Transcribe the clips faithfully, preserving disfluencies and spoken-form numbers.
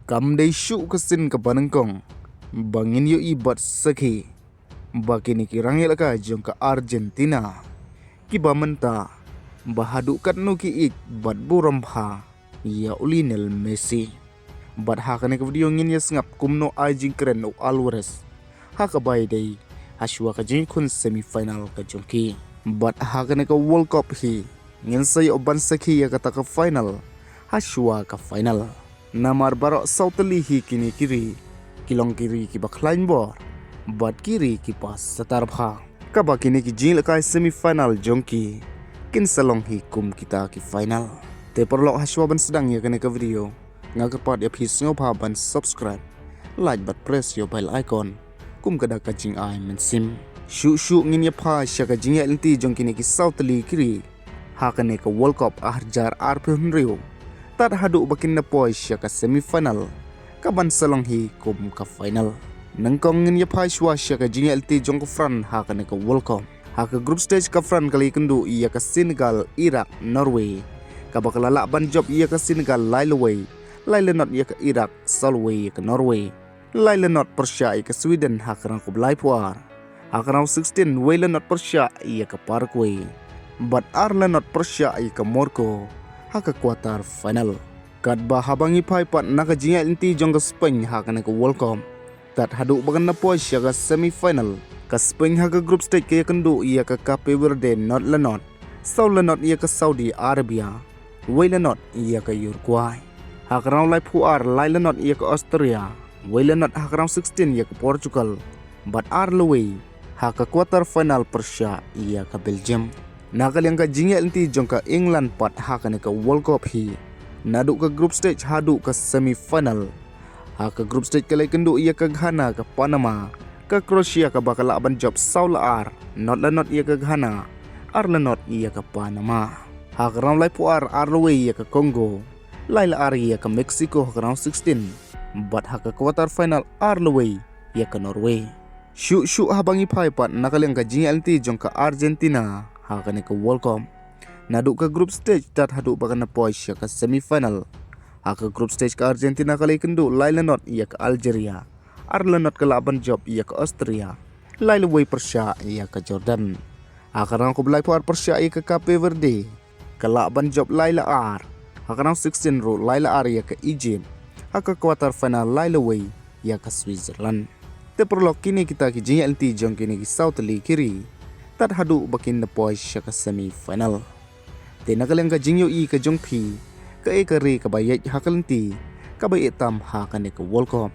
Kam dei shuh ka sien kaba nyngkong ba ngin ïohi bad sakhi ba kine ki rangïalehkai jong ka Argentina, kiba mynta ba haduh katno ki ïeit bad burom bha ïa u Lionel Messi. Bad ha kane ka video ngin ïa sngap kumno ai jingkren u Alvarez ha kaba ïadei ha shuwa ka jingïakhun semi final ka jong ki. Bad ha kane ka World Cup hi ngin sa ïoh ban sakhi ïa kata ka final ha shuwa ka final. Namar baroh saw tylli hi kine ki ri ki long ki ri kiba khlaiñ bor bad ki ri kiba satar bha, kaba kine ki jingïalehkai semi final jong ki kin sa long hi kum kita ki final. Te paralok, ha shuwa ban sdang ïa kane ka video, nga kyrpad ïa phi sngewbha ban subscribe, like bad press ïa u bell icon kum ka dak ka jingai mynsiem. Shuh shuh ngin ïa phai sha ka jingïaid lynti jong kine ki saw tylli ki ri ha kane ka World Cup ar hajar arphew hynriew, tad haduh ba kin da poi sha ka semi final kaban sa long hi kum ka final. Nyngkong ngin ïa phai shuwa sha ka jingïaid lynti jong ka France ha kane ka World Cup. Ha ka group stage ka France ka la ïakynduh ïa ka Senegal, Iraq, Norway, kaba ka la lah ban jop ïa ka Senegal lai la wei, lai la nod ïa ka Iraq, saw la wei ïa ka Norway, lai la nod pyrshah ïa ka Sweden ha ka round kaba laiphew ar. Ha ka round sixteen wei la nod pyrshah ïa ka Paraguay bad ar la nod pyrshah ïa ka Morocco ha ka quarter final. Katba haba ngi phai pat na ka jingïaid lynti jong ka Spain ha kane ka World Cup, tad haduh ba kan da poi sha ka semi final, ka Spain ha ka group stage ka ïakynduh ïa ka Cape Verde, nod la nod, saw la nod ïa ka Saudi Arabia, wei la nod ïa ka Uruguay. Ha ka round laiphew ar lai la nod ïa ka Austria, wei la nod ha ka round sixteen ïa ka Portugal bad ar la wei ha ka quarter final pyrshah ïa ka Belgium. Na ka liang ka jingïaid lynti jong ka England pat ha kane ka World Cup hi, naduh ka group stage haduh ka semi final. Ha ka group stage ka la ïakynduh ïa ka Ghana, ka Panama, ka Croatia kaba ka lah ban jop saw la ar, nod la nod ïa ka Ghana, ar la nod ïa ka Panama. Ha ka round laiphew ar, ar la wei ïa ka Congo, lai la ar ïa ka Mexico ha ka round sixteen bad ha ka quarter final ar la wei ïa ka Norway. Shuh shuh haba ngi phai pat na ka liang ka jingïaid lynti jong ka Argentina ha kane ka World Cup, naduh ka group stage tad haduh ba kan da poi sha ka semi final. Ha ka group stage ka Argentina ka la ïakynduh lai la nod ïa ka Algeria, ar la nod ka lah ban jop ïa ka Austria, lai la wei pyrshah ïa ka Jordan. Ha ka round kaba laiphew ar pyrshah ïa ka Cape Verde, ka lah ban jop lai la ar. Ha ka round sixteen ruh lai la ar ïa ka Egypt, ha ka quarter final lai la wei ïa ka Switzerland. Te paralok, kine kita ki jingïaid lynti jong kine ki saw tylli ki ri tad haduh ba kin da poi sha ka semi final. Te na ka liang ka jingïohi ka jong phi, kaei ka ri kaba ïaid ha ka lynti kaba eh tam ha kane ka World Cup,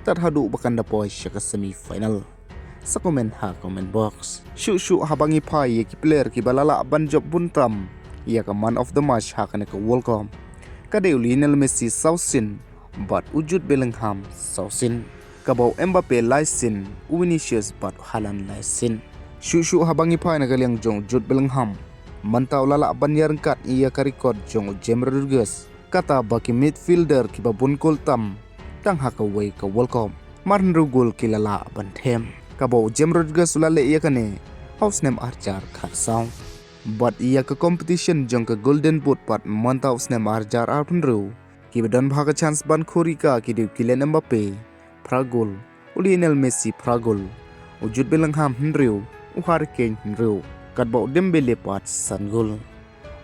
tad haduh ba kan da poi sha ka semi final? Sa comment ha comment box. Shuh shuh haba ngi phai ïa ki player kiba la lah ban jop bun tam ïa ka man of the match ha kane ka World Cup, ka dei u Lionel Messi saw sien bad u Jude Bellingham saw sien, kaba u Mbappe lai sien, u Vinicius bad u Haaland lai sien. Shuh shuh haba ngi phai na ka liang jong u Jude Bellingham, mynta u la lah ban ïaryngkat ïa ka record jong u James Rodriguez, kata ba ki midfielder kiba bun gol tam tang ha kawei ka World Cup, mar hynriew gol ki la lah ban them, kaba u James Rodriguez u la leh ïa kane ha u snem ar hajar khatsaw. Bad ïa ka competition jong ka Golden Boot pat mynta u snem ar hajar arphew hynriew, kiba don bha ka chance ban khur ïa ka ki dei u Kylian Mbappe phra gol, u Lionel Messi phra gol, u Jude Bellingham hynriew, u Harry Kane hynriew, katba u Dembele pat san gol.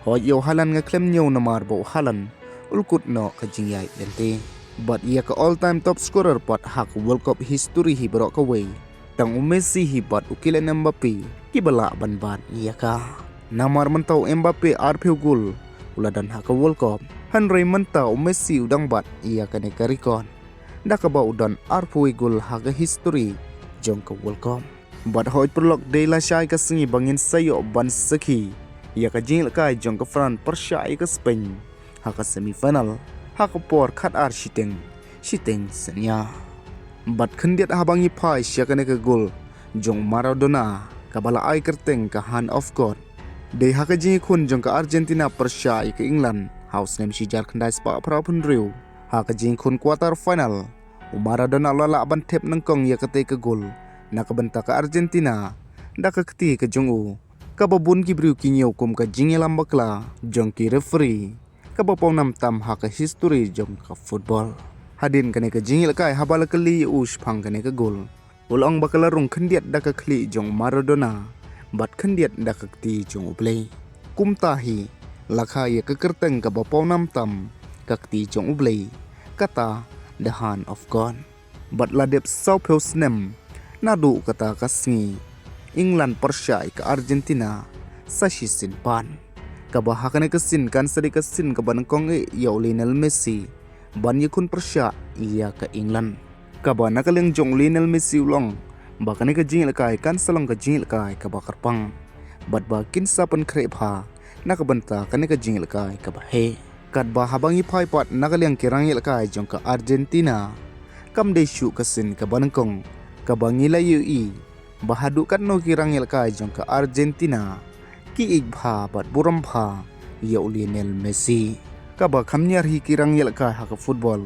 Hooid, ïa u Haaland nga khlem ñiew namar ba u Haaland u la kut noh ka jingïaid lynti. Bad ïa ka all time top scorer pat ha ka World Cup history hi baroh kawei, tang u Messi hi bad u Kylian Mbappe kiba lah ban bat ïa ka. Namar mynta u Mbappe arphew gol u la don ha ka World Cup, hynrei mynta u Messi u dang bat ïa kane ka record, da kaba u don arphew wei gol ha ka history jong ka World Cup. Bad hooid paralok, dei lashai ka sngi ba ngin sa ïoh ban sakhi ïa ka jingïalehkai jong ka France pyrshah ïa ka Spain ha ka semi final ha ka por khatar shiteng shiteng synñia. Bad khyndiat haba ngi phai sha kane ka gol jong Maradona kaba la ai kyrteng ka Hand of God, dei ha ka jingïakhun jong ka Argentina pyrshah ïa ka England ha u snem shi hajar khyndai spah phra phew hynriew. Ha ka jingïakhun quarter final, u Maradona u la lah ban thep nyngkong ïa katei ka gol na ka bynta ka Argentina da ka kti ka jong u, kaba bun ki briew ki ñiew kum ka jingïalam bakla jong ki referee kaba pawnam tam ha ka history jong ka football. Hadien kane ka jingïalehkai haba la kylli ïa u shaphang kane ka gol, u la ong ba ka la rung khyndiat da ka khlieh jong Maradona bad khyndiat da ka kti jong U Blei. Kumta hi la kha ïa ka kyrteng kaba pawnam tam, ka kti jong U Blei, kata The Hand of God. Bad la dep sawphew snem naduh kata ka sngi, England pyrshah ïa ka Argentina sa shisien pat, kaba ha kane ka sien kan sa dei ka sien kaba nyngkong eh ïa u Lionel Messi ban ïakhun pyrshah ïa ka England. Kaba na ka liang jong u Lionel Messi u la ong ba kane ka jingïalehkai kan sa long ka jingïalehkai kaba kyrpang, bad ba kin sa pynkhreh bha na ka bynta kane ka jingïalehkai kaba heh. Katba haba ngi phai pat na ka liang ki rangïalehkai jong ka Argentina, kam dei shuh ka sien kaba nyngkong kaba ngi la ïohi ba haduh katno ki rangïalehkai jong ka Argentina ki ïeit bha bad burom bha ïa u Lionel Messi. Kaba kham niar hi ki rangïalehkai ha ka football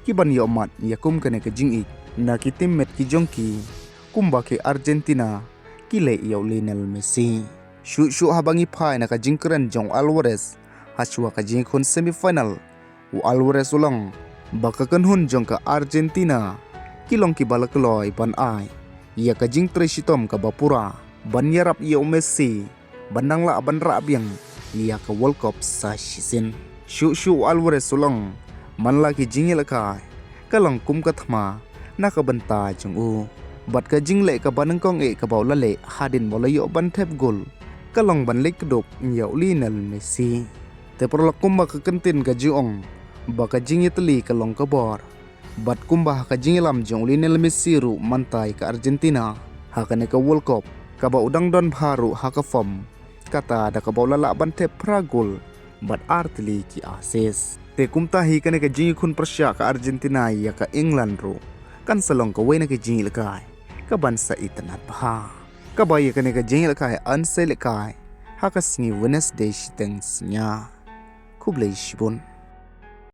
ki ban ïohmad ïa kum kane ka jingïeit na ki teammate ki jong ki, kumba ki Argentina ki leh ïa u Lionel Messi. Shuh shuh haba ngi phai na ka jingkren jong u Alvarez ha shuwa ka jingïakhun semi final, u Alvarez u la ong ba ka kynhun jong ka Argentina ki long kiba la kloi ban ai ïa ka jingtrei shitom kaba pura ban ïarap ïa u Messi ban dang lah ban rah biang ïa ka World Cup sa shisien. Shuh shuh u Alvarez u la ong man la ki jingïalehkai ka long kum ka thma na ka bynta jong u, bad ka jingleh kaba nyngkong eh kaba u la leh hadien ba u la ïoh ban thep gol ka long ban leit kdup ïa u Lionel Messi. Te paralok, kumba ka kyntien ka ju ong ba ka jingïatylli ka long ka bor, bad kumba ha ka jingïalam jong u Lionel Messi ruh mynta ïa ka Argentina ha kane ka World Cup, kaba u dang don bha ruh ha ka form, kata da kaba u la lah ban thep phra gol bad ar tylli ki assist. Te kumta hi kane ka jingïakhun pyrshah ka Argentina ïa ka England ruh kan sa long kawei na ka jingïalehkai kaban sa itynnad bha, kaba ïa kane ka jingïalehkai yn sa ïalehkai ha ka sngi Wednesday shiteng synñia. Khublei shibun.